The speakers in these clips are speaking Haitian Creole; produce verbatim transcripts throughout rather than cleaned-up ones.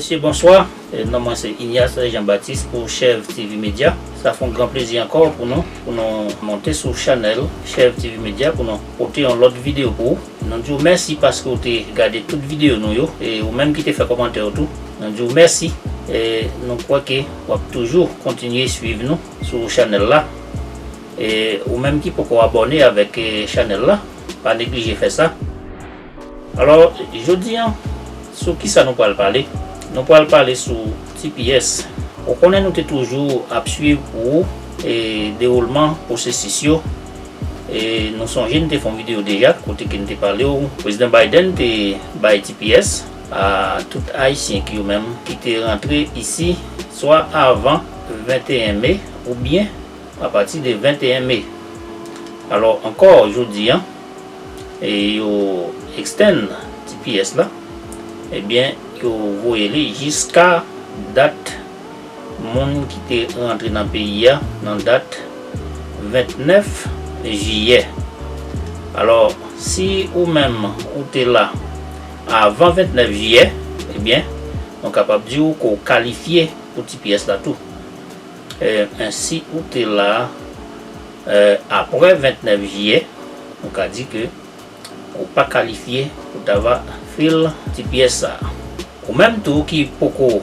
Mesye, bonswa. E, non mwen se Ignace Jean Baptiste pou Chèv T V Media. Sa fè yon gran plezi ankò pou nou, pou nou monte sou chanèl Chèv T V Media pou nou pote yon lòt videyo pou ou. Nou di w mèsi paske w te gade tout videyo nou yo. E ou menm ki te fè kòmantè w tou, nou di w mèsi. E nou kwè ke w ap toujou kontinye swiv nou sou chanèl la. E ou menm ki poko abòne avèk, e, chanèl la, pa neglije fè sa. Alò, jodi a, sou kisa nou pral pale? Nou pral pale sou T P S. Ou konnen nou te toujou ap swiv pou ou, e, dewoulman pwosesis yo. E nou sonje nou te fè yon videyo deja kote ke nou te pale w, Prezidan Biden te bay T P S a tout Ayisyen ki yo menm ki te rantre isi swa avan venteyen me oubyen apati de venteyen me. Alò, ankò jodi a, e yo extend T P S la, ebyen, yo voye li jiska dat moun ki te rantre nan peyi a nan dat ventnèf jiyè. Alò, si ou menm ou te la avan ventnèf jiyè, ebyen, nou kapab di w ke w kalifye pou T P S la tou. E, men si ou te la, e, apre ventnèf jiyè, nou ka di ke ou pa kalifye pou ta va fil T P S sa a. Ou menm tou ki poko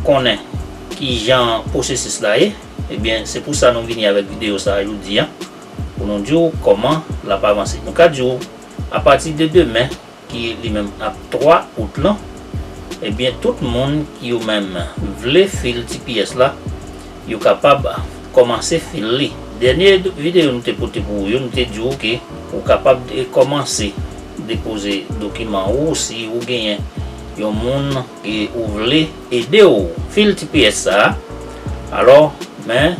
konnen ki jan pwosesis la ye, ebyen, se pou sa nou vini avèk videyo sa a jodi a, pou nou di w kòman l ap avanse. Nou ka di w, apati de demen, ki li menm ap twa out lan, ebyen, tout moun ki yo menm vle fil T P S la, yo kapab kòmanse fil li. Dènye videyo nou te pote pou ou yo, nou te di w ke ou kapab de-, kòmanse depoze dokiman ou si ou genyen yon moun ke ou vle ede w fil T P S sa a. Alò, men,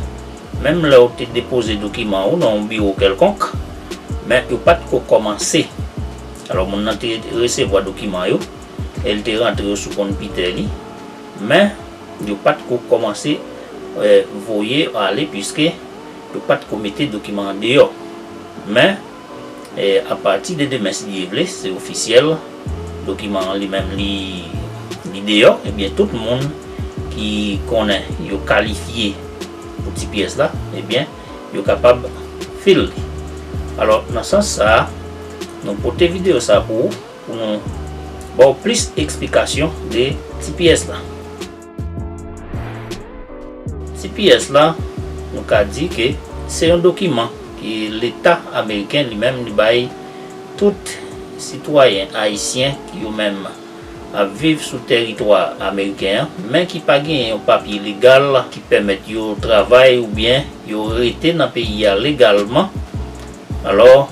menm lè w te depoze dokiman ou nan yon biwo kèlkonk, men yo pa t ko kòmanse. Alò, moun nan te resevwa dokiman yo, e l te rantre yo sou konpitè li, men yo pa t ko kòmanse, e, voye ale, piske yo pa t ko mete dokiman an deyò. Men, e, apati de demen, si Dye vle, se ofisyèl, dokiman an li menm li, li deyò, ebyen, tout moun ki konnen yo kalifye pou T P S la, ebyen, yo kapab fil li. Alò, nan sans sa a, nou pote videyo sa a pou ou, pou nou ba w plis eksplikasyon de T P S la. T P S la, nou ka di ke se yon dokiman ke Leta ameriken li menm li bay tout sitwayen ayisyen ki yo menm ap viv sou tèritwa ameriken an, men ki pa genyen yon papye legal ki pèmèt yo travay oubyen yo rete nan peyi a legalman. Alò,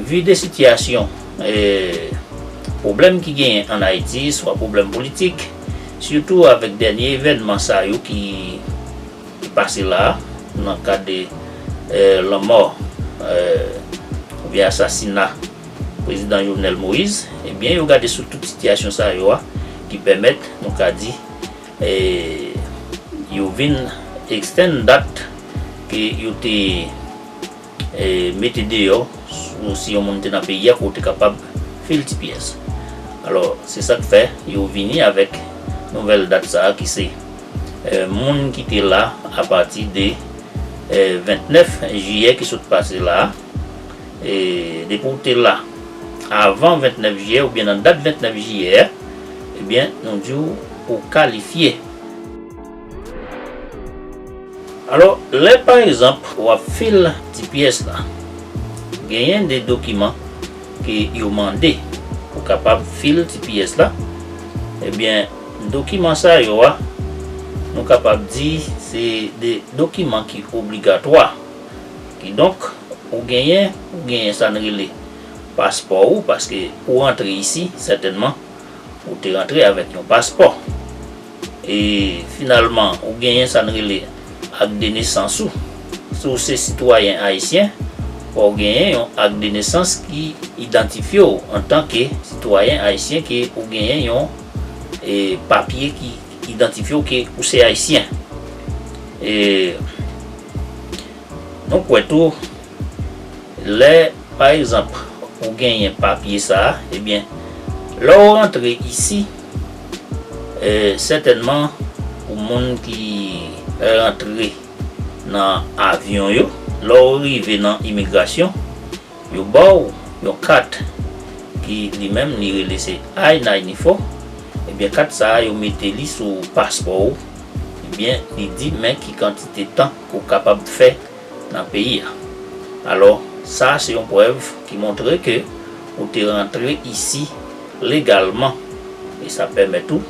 vi de sitiyasyon, e, pwoblèm ki genyen ann Ayiti, swa pwoblèm politik, sitou avèk dènye evènman sa yo ki, ki pase la a, nan kad de, e, lanmò, e, oubyen asasina Prezidan Jovenel Moïse, ebyen, yo gade sou tout sitiyasyon sa yo a, ki pèmèt, nou ka di, e, yo vin extend dat ke yo te, e, mete deyò, sou, si yon moun te nan peyi a, ke w te kapab fil T P S. Alò, se sa k fè yo vini avèk nouvèl dat sa a ki se, e, moun ki te la apati de, e, ventnèf jiyè ki sot pase la a, e, depi w te la avan ventnèf jiyè oubyen nan dat ventnèf jiyè, ebyen, nou di w ou kalifye. Alò, lè pa egzanp w ap fil T P S la, genyen de dokiman ke yo mande pou kapab fil T P S la, ebyen, dokiman sa yo a, nou kapab di se de dokiman ki obligatwa. Kidonk, ou genyen, ou genyen sa n rele paspò ou, paske ou rantre isi, sètènman, ou te rantre avèk yon paspò. E finalman, ou genyen sa n rele ak de nesans ou. Si w se sitwayen ayisyen, fò w genyen yon ak de nesans ki idantifye w antanke sitwayen ayisyen, ke ou genyen yon, e, papye ki idantifye w ke ou se ayisyen. E nou kwè tou, lè, pa egzanp, ou genyen papye sa a, ebyen, lè w rantre isi, E, sètènman, pou moun ki rantre nan avyon yo, lè w rive nan imigrasyon, yo ba w yon kat ki li menm li rele se I ninety-four. Ebyen, kat sa a, yo mete li sou paspò w. Ebyen, li di men ki kantite tan ke w kapab fè nan peyi a. Alò, sa se yon prèv ki montre ke ou te rantre isi legalman. E sa pèmèt ou,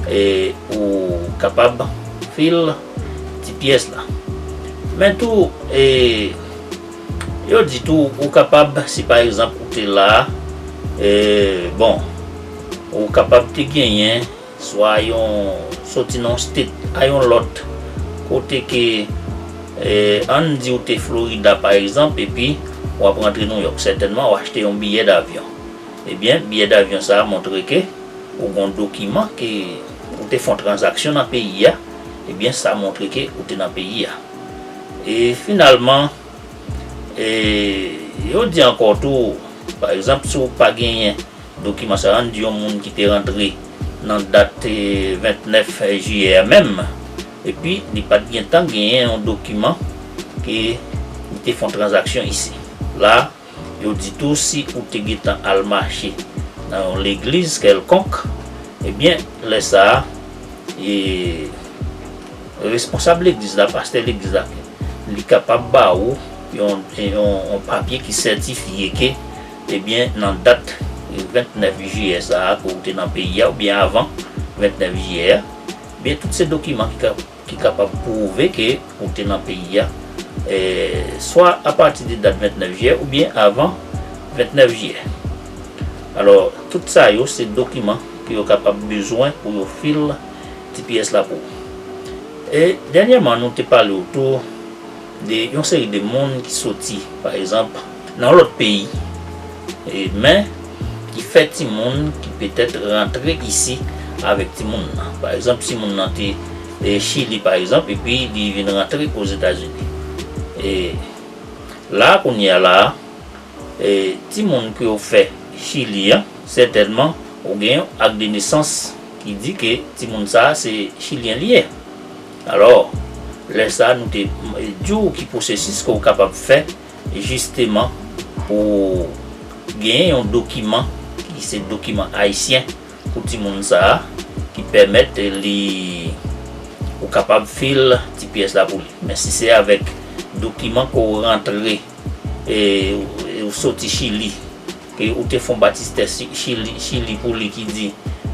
e, ou kapab fil T P S la. Men tou, e, yo di tou, ou kapab, si pa egzanp ou te la, e, bon, ou kapab te genyen swa yon, soti nan yon state a yon lòt, kote ke, e, ann di ou te Florida pa egzanp, epi w ap rantre New York. Sètènman, w achte yon biyè davyon. Ebyen, biyè davyon sa a montre ke ou gen yon dokiman ke ou te fè yon tranzaksyon nan peyi a. Ebyen, sa montre ke ou te nan peyi a. E finalman, e, yo di ankò tou, pa egzanp, si w pa genyen dokiman sa a, ann di yon moun ki te rantre nan dat, e, ventnèf jiyè a menm, epi li pa t gentan genyen yon dokiman ke li te fè yon tranzaksyon isi. La, yo di tou si ou te gentan al mache nan yon legliz kèlkonk, ebyen, lè sa a, e, responsab legliz la, pastè legliz la, li kapab ba ou yon, yon, yon papye ki sètifye ke, ebyen, nan dat ventnèf jiyè sa a, ke ou te nan peyi a, oubyen avan ventnèf jiyè a, ebyen, tout se dokiman ki ka, ki kapab pwouve ke ou te nan peyi a, e, swa apati de dat ventnèf jiyè oubyen avan ventnèf jiyè. Alò, tout sa yo, se dokiman ke yo kapab bezwen pou yo fil T P S la pou ou. E dènyèman, nou te pale w tou de yon seri de moun ki soti, pa egzanp, nan yon lòt peyi, e, men ki fè timoun ki petèt rantre isi avèk timoun nan. Pa egzanp, timoun nan te, e, Chili, pa egzanp, epi li vin rantre Ozetazini. E la, kounye a la, e, timoun ke yo fè Chili an, sètènman, ou gen yon ak de nesans ki di ke timoun sa a se chilyen li ye. Alò, lè sa a, nou te di w ki pwosesis ke w kapab fè, jisteman, pou genyen yon dokiman ki se dokiman ayisyen pou timoun sa a, ki pèmèt li, ou kapab fil T P S la pou li. Men si se avèk dokiman ke w rantre, e, e w soti Chili, ke ou te fè yon batistè Chi-, Chili, Chili pou li ki di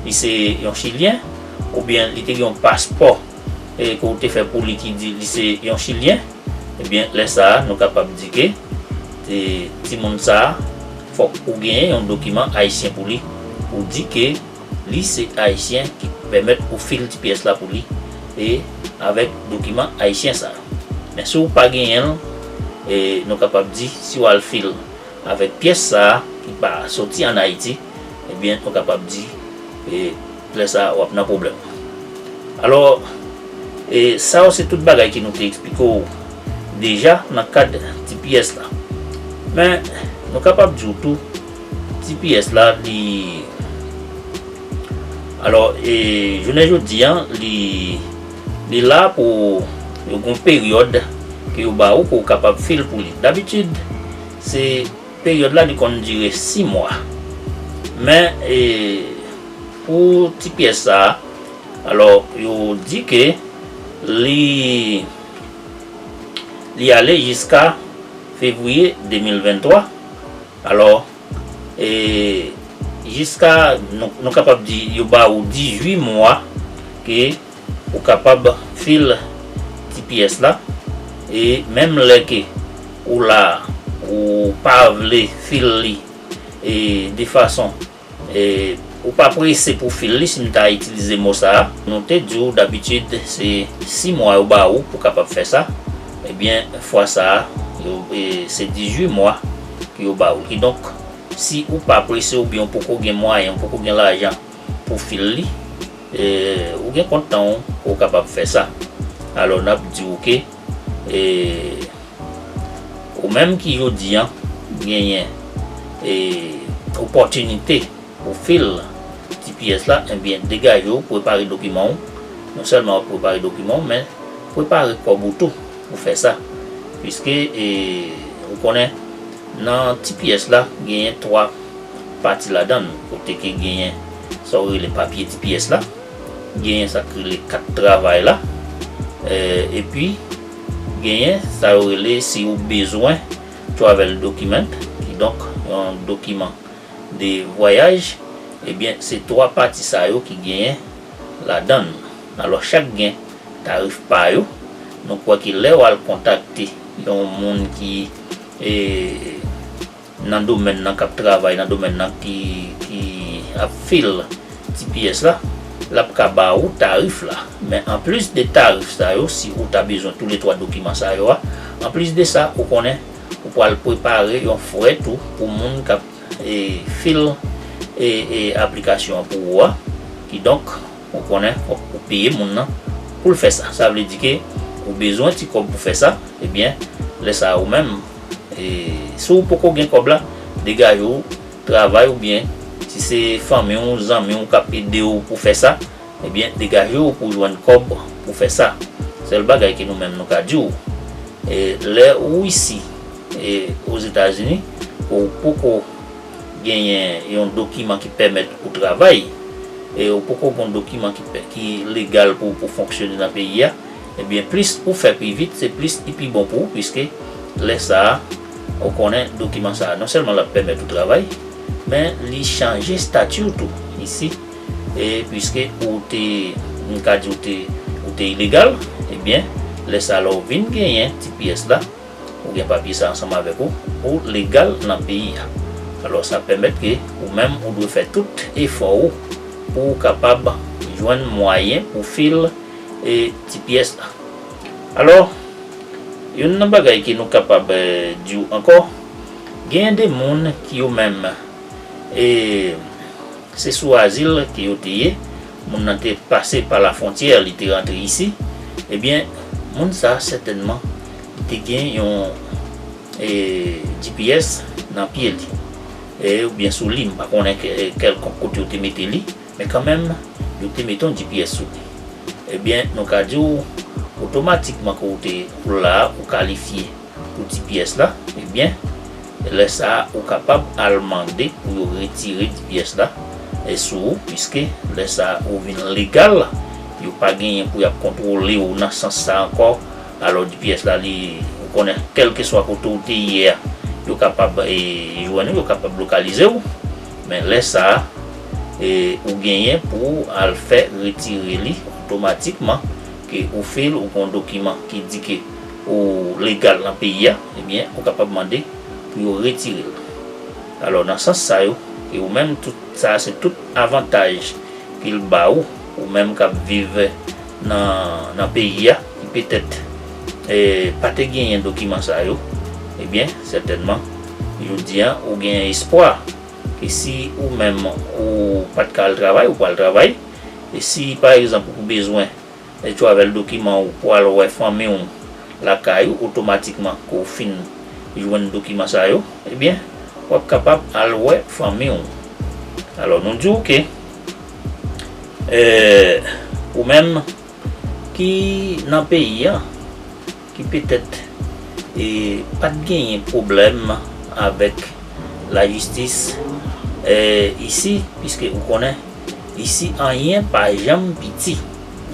li se yon Chilyen, oubyen li te gen yon paspò, e, ke ou te fè pou li ki di li se yon Chilyen, ebyen, lè sa a, nou kapab di ke, e, timoun sa a, fòk ou genyen yon dokiman ayisyen pou li, pou di ke li se ayisyen ki pèmèt ou fil T P S la pou li, e avèk dokiman ayisyen sa a. Men si w pa genyen l, e, nou kapab di, si w al fil avèk pyès sa a ki pa soti ann Ayiti, ebyen, nou kapab di, e, lè sa a, w ap nan pwoblèm. Alò, e, sa yo se tout bagay ke nou te eksplike w deja nan kad T P S la. Men, nou kapab di w tou, T P S la, li, alò, e, jounen jodi a, li, li la pou yon peryòd ke yo ba ou, ke w kapab fil pou li. Dabitid, se peryòd la, li konn dire sis mwa. Men, e, pou T P S sa a, alò, yo di ke li, li ale jiska fevriye de mil venntwa. Alò, e, jiska, nou, nou kapab di, yo ba ou dizuit mwa ke ou kapab fil T P S la. E menm lè ke ou la, ou pa vle fil li, e, de fason, e, ou pa prese pou fil li, si m ta itilize mo sa a, nou te di w dabitid se sis mwa yo ba ou pou kapab fè sa. Ebyen, fwa sa a, yo, e, se dizuit mwa ke yo ba ou. Kidonk, si ou pa prese oubyen ou poko gen mwayen, ou poko gen lajan pou fil li, e, ou gen kont tan w ke w kapab fè sa. Alò, n ap di w ke, e, ou menm ki jodi a genyen, e, opòtinite pou fil T P S la, ebyen, degaje w, prepare dokiman w. Non sèlman w ap prepare dokiman w, men prepare kòb ou tou pou fè sa. Piske, e, ou konnen, nan T P S la, genyen twa pati ladan l, kote ke genyen sa w rele papye T P S la, genyen sa k rele kat travay la, e, epi genyen sa yo rele si ou bezwen travel document, kidonk yon dokiman de vwayaj, ebyen, se twa pati sa yo ki genyen ladan l. Alò, chak gen tarif pa yo. Nou kwè ke lè w al kontakte yon moun ki, e, nan domèn nan, k ap travay nan domèn nan, ki, ki ap fil T P S la, l ap ka ba ou tarif la. Men anplis de tarif sa yo, si ou ta bezwen toulètwa dokiman sa yo a, anplis de sa, ou konnen ou pral prepare yon frè tou pou moun k ap, e, fil, e, e, aplikasyon an pou ou a. Kidonk, ou konnen, fòk ou peye moun nan pou l fè sa. Sa vle di ke ou bezwen ti kòb pou fè sa, ebyen, lè sa a ou menm, e, si w poko gen kòb la, degaje w, travay oubyen si se fanmi w, zanmi w k ap ede w pou fè sa, ebyen, degaje w pou jwenn kòb pou fè sa. Sèl bagay ke nou menm nou ka di w, e, lè ou isi, e, Ozetazini, ou poko genyen yon dokiman ki pèmèt ou travay, e ou poko gen yon dokiman ki, pè- ki legal pou, pou fonksyone nan peyi a, ebyen, plis ou fè pi vit, se plis li pi bon pou ou, piske lè sa a, ou konnen dokiman sa a, non sèlman l ap pèmèt ou travay, men li chanje estati w tou isi, e piske ou te, m ka di ou te, ou te ilegal, ebyen, lè sa a, lè w vin genyen T P S la, ou gen papye sa ansanm avèk ou, ou legal nan peyi a. Alò, sa pèmèt ke ou menm, ou dwe fè tout efò ou pou ou kapab jwenn mwayen pou fil, e, T P S la. Alò, youn nan bagay ke nou kapab, e, di w ankò, genyen de moun ki yo menm, e, se sou azil ke yo te ye, moun nan te pase pa lafwontyè, li te rantre isi, ebyen, moun sa a sètènman li te gen yon, e, G P S nan pye li, e, oubyen sou li, m pa konnen kè- kèlkonk kote yo te mete li, men kanmenm, yo te mete yon G P S sou li. Ebyen, nou ka di w, otomatikman ke w te, ou la, ou kalifye pou G P S la, ebyen, lè sa a, ou kapab al mande pou yo retire G P S la, e, sou ou, piske lè sa a, ou vin legal, yo pa genyen pou y ap kontwole w nan sans sa ankò. Alò, G P S la, li, ou konnen, kèlkeswa kote w te ye a, yo kapab, e, jwenn ou, yo kapab lokalize w. Men lè sa a, e, ou genyen pou w al fè retire li otomatikman, ke ou fil, ou gen yon dokiman ki di ke ou legal nan peyi a, ebyen, ou kapab mande pou yo retire l. Alò, nan sans sa yo, e ou menm, tout sa, se tout avantaj ke l ba ou, ou menm k ap viv nan, nan peyi a, ki petèt, e, pa te genyen dokiman sa yo, ebyen, sètènman, jodi a, ou gen espwa ke si ou menm ou pa t ka al travay, ou pral travay, e si, pa egzanp, ou bezwen e travel dokiman ou pou al wè fanmi w lakay ou, otomatikman ke w fin jwenn dokiman sa yo, ebyen, w ap kapab al wè fanmi w. Alò, nou di w ke, e, ou menm ki nan peyi a, ki petèt, e, pa t genyen pwoblèm avèk lajistis, e, isi, piske ou konnen, isi, anyen pa janm piti.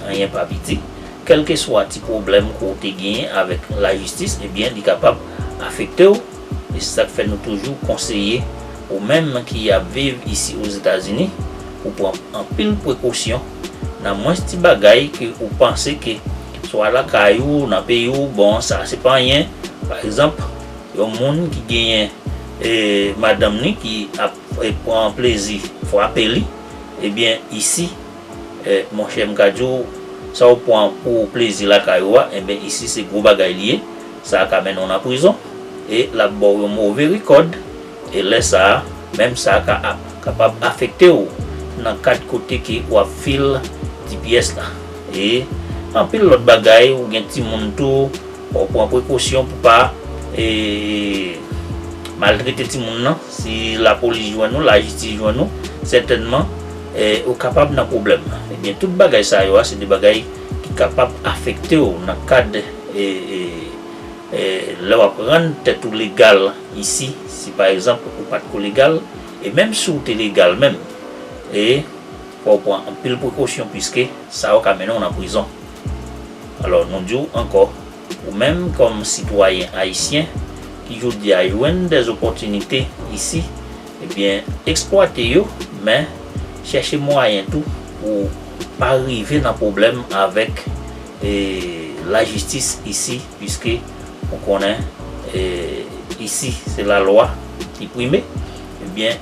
Anyen pa piti. Kèlkeswa ti pwoblèm ke w te genyen avèk lajistis, ebyen, li kapab afekte w. E se sa k fè nou toujou konseye ou menm ki ap viv isi Ozetazini pou pran anpil prekosyon nan mwens ti bagay ke ou panse ke swa lakay ou, nan peyi w, bon, sa se pa anyen. Pa egzanp, yon moun ki genyen, e, madanm li ki ap, e, pran plezi frape li, ebyen, isi, e, monchè, m ka di w, sa w pran pou plezi lakay ou a, ebyen, isi se gwo bagay li ye. Sa a ka mennen w nan prizon, e l ap ba w yon move rekòd, e lè sa a, menm sa a ka ap, kapab afekte w nan kad kote ke w ap fil G P S la. E anpil lòt bagay, ou gen timoun tou, fò w pran prekosyon pou pa, e, maltrete timoun nan. Si lapolis jwenn ou, lajistis jwenn ou, sètènman, e, ou kapab nan pwoblèm. Ebyen, tout bagay sa yo a, se de bagay ki kapab afekte w nan kad, e, e, e, lè w ap rann tèt ou legal isi, si pa egzanp ou pa t ko legal, e menm si w te legal menm, e fò w pran anpil prekosyon, piske sa yo ka mennen w nan prizon. Alò, nou di w ankò, ou menm kòm sitwayen ayisyen ki jodi a jwenn dè opòtinite isi, ebyen, eksplwate yo, men chèche mwayen tou pou pa rive nan pwoblèm avèk, e, lajistis isi, piske ou konnen, e, isi se lalwa ki prime, ebyen,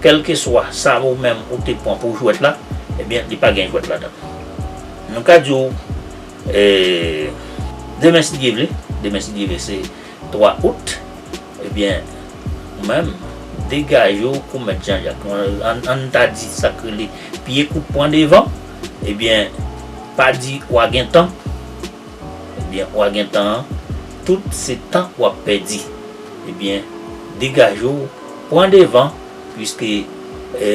kèlkeswa sa ou menm ou te pran pou jwèt la, ebyen, li pa gen jwèt ladan. Nou ka di w, e, demen si Dye vle, demen si Dye vle se twa out, ebyen, ou menm, degaje w kou mèt Janjak. Ann, ann ta di sa k rele pye kout pran devan, ebyen, pa di w a gen tan, ebyen, w a gen tan an, tout se tan w ap pèdi. Ebyen, degaje w, pran devan, piske, e,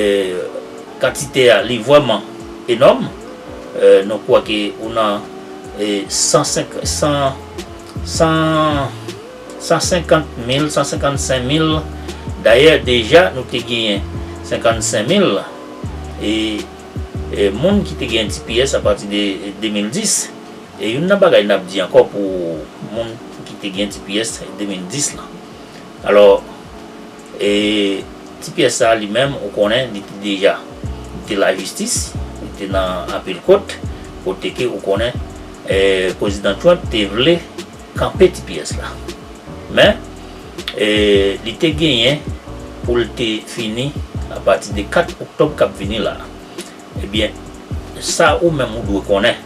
kantite a, li vrèman enòm. E, nou kwè ke ou nan, e, san senk, san, san, san senkant mil, san senkannsenk mil. Dayè, deja, nou te genyen senkannsenk mil. E, e, moun ki te gen T P S apati de de mil dis. E youn nan bagay n ap di ankò pou moun ki te gen T P S de mil dis lan. Alò, e, T P S sa a li menm, ou konnen, li te deja, li te lajistis, li te nan anpil kot, kote ke ou konnen, e, Prezidan Trump te vle kanpe T P S la. Men, e, li te genyen pou l te fini apati de kat oktòb k ap vini la. Ebyen, sa ou menm ou dwe konnen.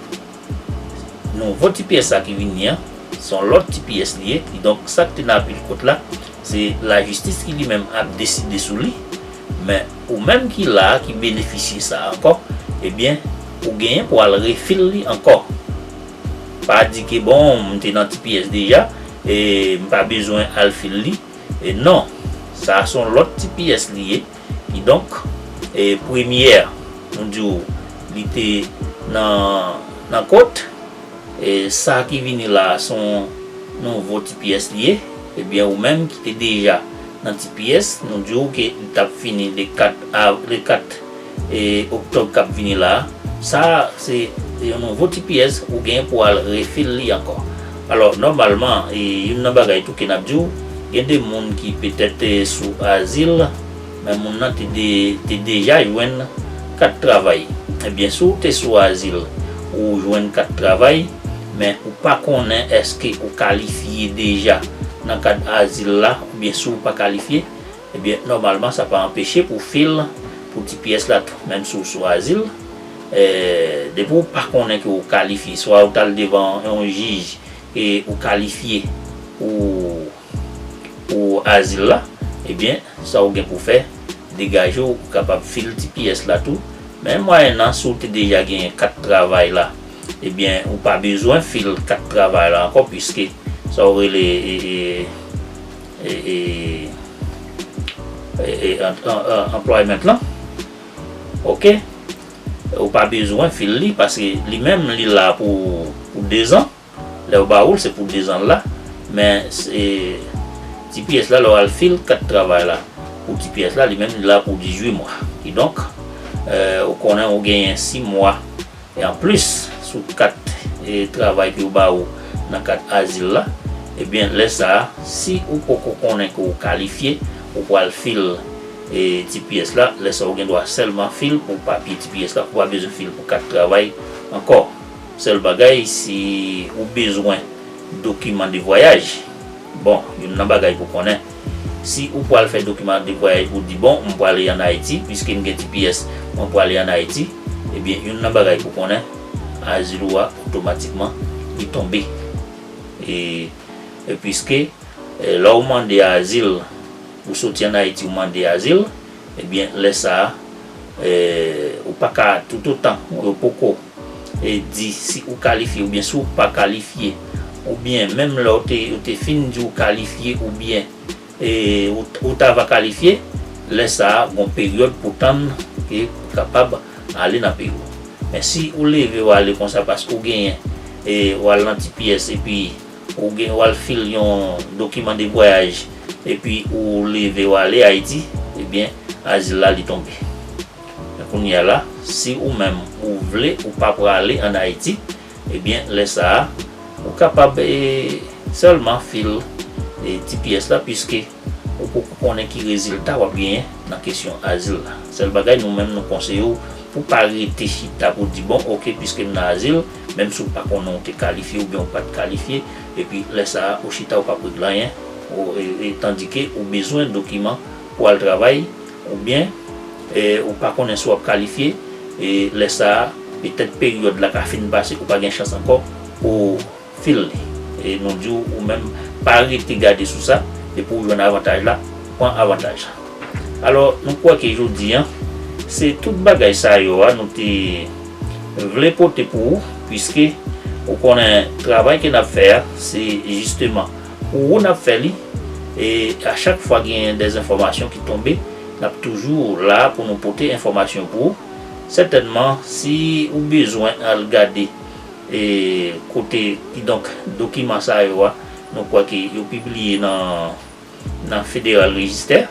Nouvo T P S sa ki vini an, se yon lòt T P S li ye. Kidonk, sa k te nan anpil kot la, se lajistis ki li menm ap deside sou li. Men, ou menm ki la a, ki benefisye sa a ankò, ebyen, ou genyen pou al refil li ankò. Pa di ke, bon, m te nan T P S deja, e m pa bezwen al fil li. E non, sa a se yon lòt T P S li ye. Kidonk, e premyè a, nou di w, li te nan, nan kot, e sa ki vini la a, se yon nouvo T P S li ye. Ebyen, ou menm ki te deja nan T P S, nou di w ke li t ap fini le kat av-, le kat, e, oktòb k ap vini la a. Sa a, se yon nouvo T P S ou gen pou al refil li ankò. Alò, nòmalman, e, youn nan bagay tou ke n ap di w, gen de moun ki petèt te sou azil, men moun nan te de-, te deja jwenn kat travay. Ebyen, si w te sou azil, ou jwenn kat travay, men ou pa konnen èske ou kalifye deja nan kad azil la, oubyen si w pa kalifye, ebyen, nòmalman, sa pa anpeche pou w fil pou T P S la tou, menm si w sou azil. E, depi w pa konnen ke w kalifye, swa w t al devan yon jij e ou kalifye pou, pou azil la, ebyen, sa w gen pou fè, degaje w, ou kapab fil T P S la tou. Men mwayennan, si w te deja genyen kat travay la, ebyen, ou pa bezwen fil kat travay la ankò, piske sa w rele, e, e, e, e, e, e, an-, an-, an-, employment lan. Oke? Ou pa bezwen fil li, paske li menm, li la pou, pou dezan. Lè yo ba ou l, se pou dezan l la. Men, se, T P S la, lè w al fil kat travay la, pou T P S la, li menm, li la pou dizuit mwa. Kidonk, e, ou konnen ou genyen sis mwa e anplis sou kat, e, travay ke yo ba ou nan kad azil la, ebyen, lè sa a, si ou poko konnen ke w kalifye, ou pral fil, e, T P S la, lè sa a ou gen dwa sèlman fil pou papye T P S la, ou pa bezwen fil pou kat travay ankò. Sèl bagay, si ou bezwen dokiman de vwayaj, bon, youn nan bagay pou konnen, si ou pral fè dokiman de vwayaj pou di, bon, m prale ann Ayiti, piske m gen T P S, mwen prale ann Ayiti, ebyen, youn nan bagay pou konnen, azil ou a otomatikman li tonbe. E, e piske, e, lè w mande azil, ou soti ann Ayiti, ou mande azil, ebyen, lè sa a, e, ou pa ka, toutotan yo poko, e, di si ou kalifye oubyen si w pa kalifye, oubyen menm lè w te, yo te fin di w kalifye oubyen, e, ou, ou ta va kalifye, lè sa a, gon peryòd pou tann ke ou kapab ale nan peyi w. Men si ou leve w ale konsa paske ou genyen, e w al nan T P S epi ou gen, w al fil yon dokiman de vwayaj, epi ou leve w ale Ayiti, ebyen, azil la li tonbe. Men kounye a la, si ou menm ou vle, ou pa prale ann Ayiti, ebyen, lè sa a, ou kapab, e, sèlman fil, e, T P S la, piske ou poko konnen ki rezilta w ap genyen nan kesyon azil la. Sèl bagay, nou menm, nou konseye w pou pa rete chita pou di, bon, oke, piske m nan azil, menm si w pa konnen w te kalifye oubyen w pa t kalifye, epi lè sa a, ou chita, ou p ap regle anyen, ou, e, e, tandike ou bezwen dokiman pou al travay, oubyen, e, ou pa konnen si w ap kalifye, e, lè sa a, petèt peryòd la ka fin pase, ou pa gen chans ankò pou fil li. E nou di w, ou menm, pa rete gade sou sa, e pou w jwenn avantaj la, pran avantaj la. Alò, nou kwè ke jodi a, se tout bagay sa yo a, nou te vle pote pou ou, piske ou konnen travay ke n ap fè a, se jisteman pou ou n ap fè li, e a chak fwa genyen de enfòmasyon ki tonbe, n ap toujou la pou nou pote enfòmasyon pou ou. Sètènman, si ou bezwen al gade, e kote, kidonk, dokiman sa yo a, nou kwè ke yo pibliye nan, nan Federal Register.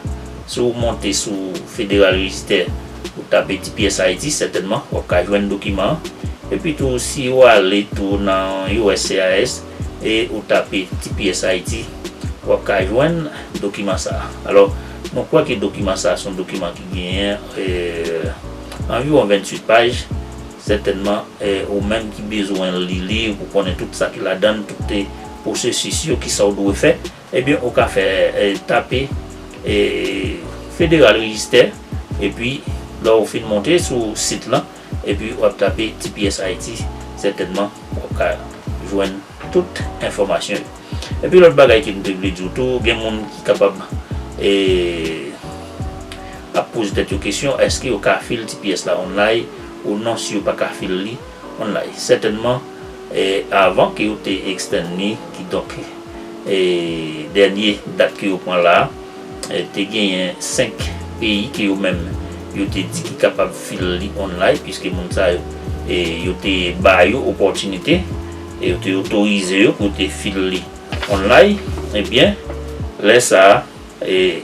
Si w monte sou Federal Register, ou tape T P S Haiti, sètènman, w ap ka jwenn dokiman an. Epi tou, si w ale tou nan U S C I S e ou tape T P S Haiti, w ap ka jwenn dokiman sa a. Alò, nou kwè ke dokiman sa a se yon dokiman ki genyen, e, anviwon venntuit paj. Sètènman, e, ou menm ki bezwen li, li, pou konnen tout sa ki ladan l, tout, e, pwosesis yo, ki sa w dwe fè, ebyen, ou ka fè, e, tape, e, Federal Register, epi lè w fin monte sou sit lan, epi w ap tape T P S Haiti, sètènman, w ap ka jwenn tout enfòmasyon yo. Epi lòt bagay ke m te vle di w tou, gen moun ki kapab, e, ap poze tèt yo kesyon, èske yo ka fil T P S la online ou non si yo pa ka fil li online. Sètènman, e, avan ke yo te extend li, kidonk, e, dènye dat ke yo pran la a, e, te genyen senk peyi ke yo menm, yo te di ki kapab fil li online, piske moun sa yo, e, yo te ba yo opòtinite, e yo te otorize yo pou yo te fil li online, ebyen, lè sa a, e,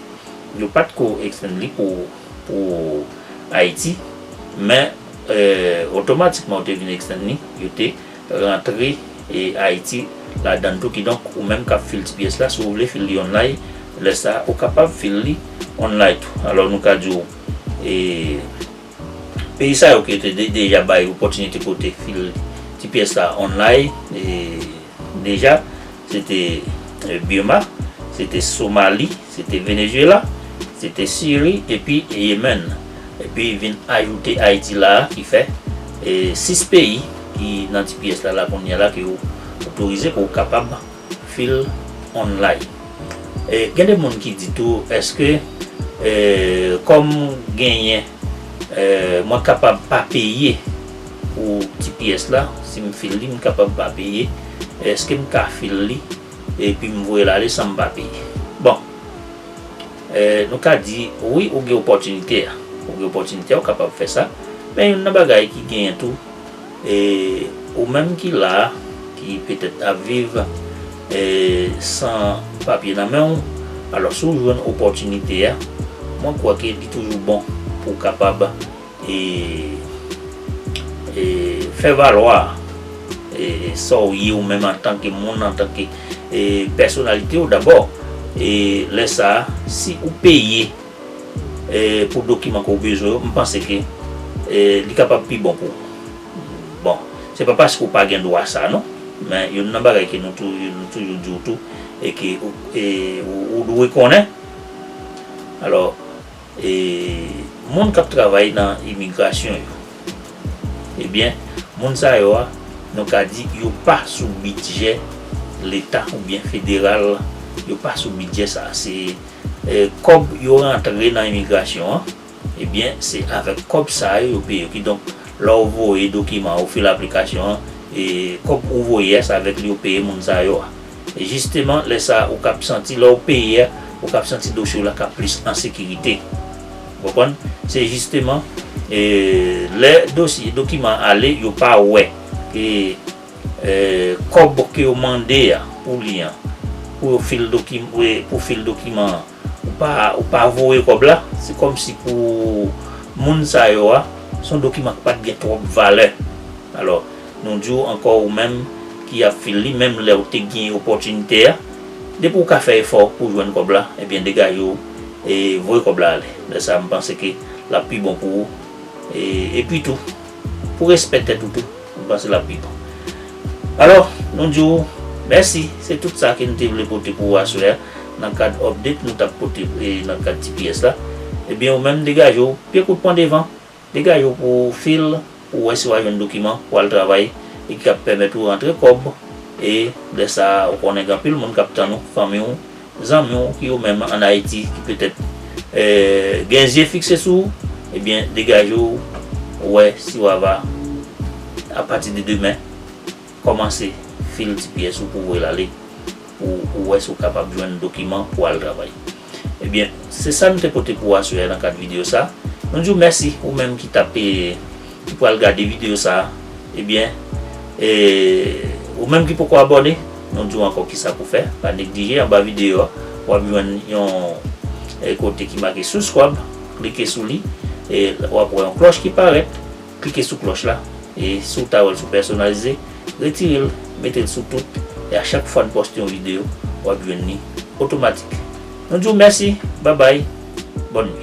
yo pa t ko extend li pou, pou Ayiti, men, e, otomatikman yo te vin extend li, yo te rantre, e, Ayiti ladan l tou. Kidonk, ou menm k ap fil T P S la, si w vle fil li online, lè sa a, ou kapab fil li online tou. Alò, nou ka di w, e, peyi sa yo ki te de-, deja bay opòtinite pou te fil T P S la online, e, deja, se te, e, Birma, se te Somali, se te Venezuela, se te Siri, epi Yemen. Epi vin ajoute Ayiti la a, ki fè, e, sis peyi ki nan T P S la, la kounye a la, ke yo otorize pou w kapab fil online. E, gen de moun ki di tou, èske, e, kòm genyen, e, mwen kapab pa peye pou T P S la, si m fil li, m kapab pa peye, èske m ka fil li, epi m voye l ale san m pa peye? Bon, e, nou ka di, wi, ou gen opòtinite a. Ou gen opòtinite a, ou kapab fè sa. Men youn nan bagay ki genyen tou, e, ou menm ki la a, ki petèt ap viv, e, san papye nan men w, alò, si w jwenn opòtinite a, mwen kwè ke li toujou bon pou w kapab, e, e, fè valwa, e, sa w ye ou menm antanke moun, antanke, e, pèsonalite w dabò. E lè sa a, si ou peye, e, pou dokiman ke w bezwen yo, m panse ke, e, li kapab pi bon pou ou. Bon, se pa paske w pa gen dwa sa, non, men youn nan bagay ke nou tou-, nou toujou di w tou, e ke ou, e, ou, ou dwe konnen. Alò, e, moun k ap travay nan imigrasyon yo, ebyen, moun sa yo a, nou ka di, yo pa sou bidjè leta oubyen federal, yo pa sou bidjè sa. Se, e, kòb yo rantre nan imigrasyon an, ebyen, se avèk kòb sa yo yo peye yo. Kidonk, lè w voye dokiman, ou fil aplikasyon an, e kòb ou voye a, se avèk li yo peye moun sa yo a. E jisteman, lè sa a, ou k ap santi, lè w peye a, ou k ap santi dosye w la k ap plis an sekirite. Ou konprann? Se jisteman, E lè dosye, dokiman ale, yo pa wè e, e, kòb ke yo mande a pou li an, pou yo fil dokim-, e, pou fil dokiman an, ou pa, ou pa voye kòb la, se kòmsi pou moun sa yo a, se yon dokiman ki pa t gen twòp valè. Alò, nou di w ankò, ou menm ki ap fil li, menm lè w te gen opòtinite a, depi w ka fè efò pou jwenn kòb la, ebyen, degaje w e voye kòb la ale. Lè sa a, m panse ke l ap pi bon pou ou. E, epi tou, pou respè tèt ou tou, m panse l ap pi bon. Alò, nou di w mèsi. Se tout sa ke n te vle pote pou ou aswè a nan kad update nou t ap pote, e, nan kad T P S la. Ebyen, ou menm, degaje w, pye kout pran devan, degaje w pou w fil, pou w wè si w a jwenn dokiman pou w al travay e ki ap pèmèt ou rantre kòb. E lè sa a, ou konnen gen anpil moun k ap tann ou, fanmi w, zanmi w ki yo menm ann Ayiti, ki petèt, e, gen zye fikse sou ou, ebyen, degaje w, wè si w a va, apati de demen, kòmanse fil T P S ou pou voye l ale, pou ou wè si w kapab jwenn dokiman pou al travay. Ebyen, se sa nou te pote pou ou aswè a nan kad videyo sa a. Nou di w mèsi, ou menm ki t ap, e, ki pral gade videyo sa a. Ebyen, e, ou menm ki poko abòne, nou di w ankò kisa pou fè. Pa neglije, anba videyo a, w ap jwenn yon, e, kote ki make subscribe, klike sou li, e w ap wè yon klòch ki parèt, klike sou klòch la, e si w ta wè l sou pèsonalize, retire l, mete l sou tout, e a chak fwa n poste yon videyo, w ap jwenn li otomatik. Nou di w mèsi, babay, bòn nuit.